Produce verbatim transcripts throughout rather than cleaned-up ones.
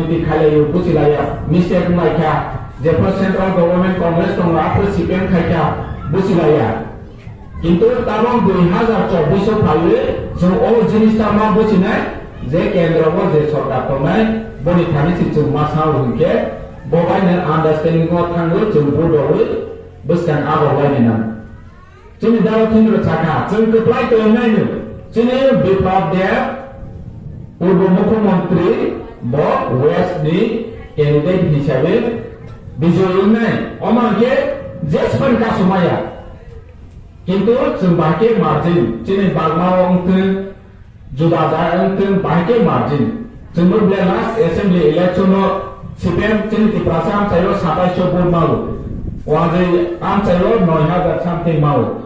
Bini khailaiyo buchilaiya, mistake wnglaikha, jephru central government Congress tongo, aphru C P M khaikha, buchilaiya. Kintu tabok dui hazar chobbish o phaiwi chwng o jinista ma buchinai je kendro o je sorkar tongnai, boni thani se chwng ma sao hwnkhe bo baino understanding o thangwi chwng vote rogwi bwskang abok lainai nang. Chini daro thwngwi rw sakha, chwng kwplai tongnaino. Chini Biplab Deb, Purbo Mukhyamantri, bo West ni candidate hisabe bijoy wngnai. Omo hwnkhe jesphang kasumaya. Kintu chwng bahai khe margin, chini bagmao wngthwng, juda ja wngthwng, bahai khe margin. Chwngno bele last assembly election o C P M chini Tiprasa amchaio satais o vote mao. Wanjwi amchaio noi hazar something mao.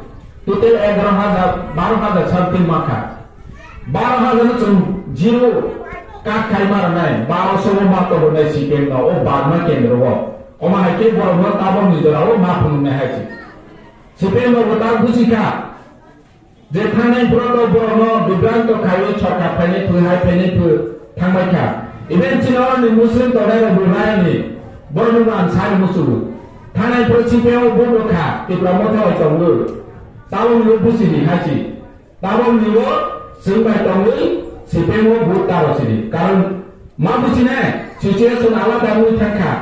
Total egaroh hazar, baroh hazar something mankha. Baroh hazar no chwng zero cut khai ma rwnai, baroh so ma to rwnai C P M no, o bagma kendro o. Omo hai khe borok no tabok ni jora o ma phunuknai hai se. C P M no bo ta buji kha. Je thangnai borok no, borok no bibranto khaiwi sorkar phainai phu, hai phainai phu thangbai kha. Even chini oroni Muslim tongnai rok bo rayani borok no ang sai musugo. Thangnai phu C P M o vote rw kha, Tipra Motha bai tongo. Tabok ni o busi ni hai se. Tabok ni o chwng bai tongwi C P M o vote ta rw sidi. Karon ma busi nai, situation alada wngwi thang kha.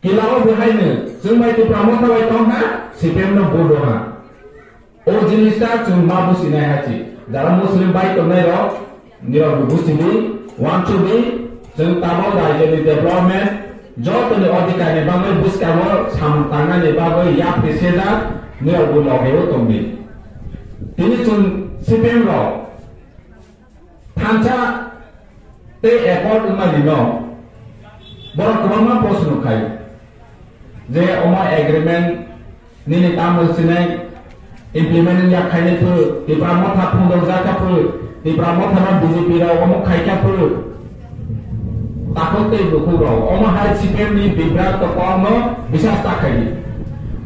Kila o bo haino chwng bai Tipra Motha bai tong ha, C P M no vote rw ha. O jinis ta chwng ma businai hai se. Jara Muslim bai tongnai rok, nirok bo busidi, wansudi, chwng tabok raijoni development, jotoni odhikar ni bagwi bwskango samung tangnani bagwi yapri sejak, nirok bo loge o tongdi. Tini chwng C P M rok thansa tei accord wngmani no borok kwbangma proshno khai je omo agreement nini tamo sinai implement wngya khainai phuru, Tipra Motha phundok jakha phuru, Tipra Motha no B J P rok omo khaikha phuru. Takhuk tei bukhuk rok omo hai C P M ni bibrat to kokno bisas ta khai.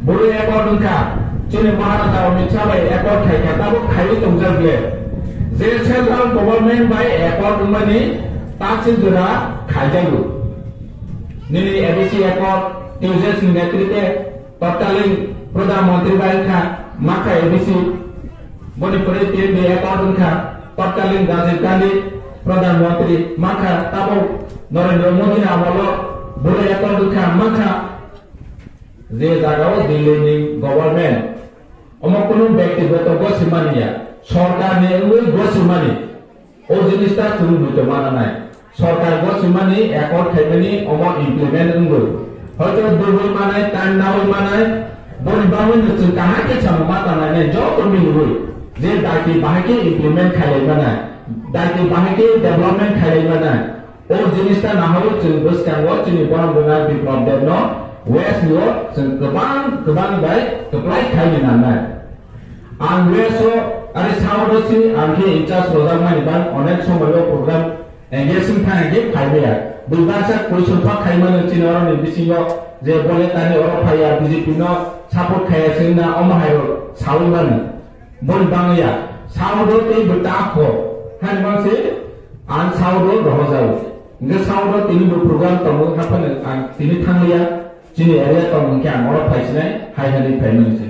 Bwrwi accord wngkha, chini Maharaja Amit Shah bai accord khaikha, tabuk khaiwi tongjak le. Je central government bai accord wngmani tasil jora khaijago. Nini A D C accord, Tejas ni netrite, totkaling Pradhan Mantri bai wngkha, makha A D C. Boni pore T N D accord wngkha, totkaling Rajiv Gandhi Pradhan Mantri makha, tabuk Narendra Modi ni amolo bwrwi accord wngkha, makha. Je jagao Delhi ni government, omo kunu byaktigoto gosimani ya, sorkar ni wngwi gosimani, o jinis ta chwng buito mana nai. Sorkar gosimani accord khaimani omo implement wngwi. Hoito dugwi manai, time nawi manai, boni bagwi no chwng kaham khe samo ma tangnai nai, joto milwi. Je daiti bahai khe implement khailai manai, daiti bahai khe development khailai manai. O jinis ta naharwi chwng bwskango chini borok gwnang Biplab Deb no West ni o chwng kwbang kwbang bai kwplai khaini nangnai. Ang West o, ari South o si ang khe in charge rwjakmani bang onek somoi o program engage wng thang khe phai maya. Bui baksa question phak khai mano chini oroni bisingo je bole tani oro phaiya B J P no support khaiya se wngna omo hai rok sawi mano. Boni bang ya, South o tei bo ta kho. Hani bang se ang South o rohorjago. Hingke South o tini bo program tongo, haphano ang tini thangliya, chini area tong hingke ang oro phaisinai, hai hani phaimani se.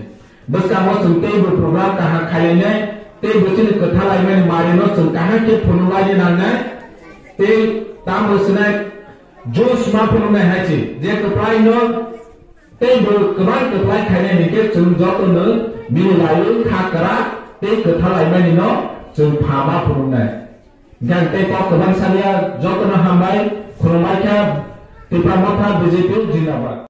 Bwskango chwng tei bo program kaham khailainai, tei bo chini kwthalaimani marino chwng kaham khe phunuknaini nangnai, tei tamo sinai josh ma phunuknai hai se, je kwplaino tei bo kwbang kwplai khainai hingke chwng jotono mililaiwi kha kwrak tei kwthalaimanino chwng pha ma phunuknai. Hingke ang tei kok kwbang saliya, jotono hambai, khulumbai kha, Tipra Motha B J P zindabad.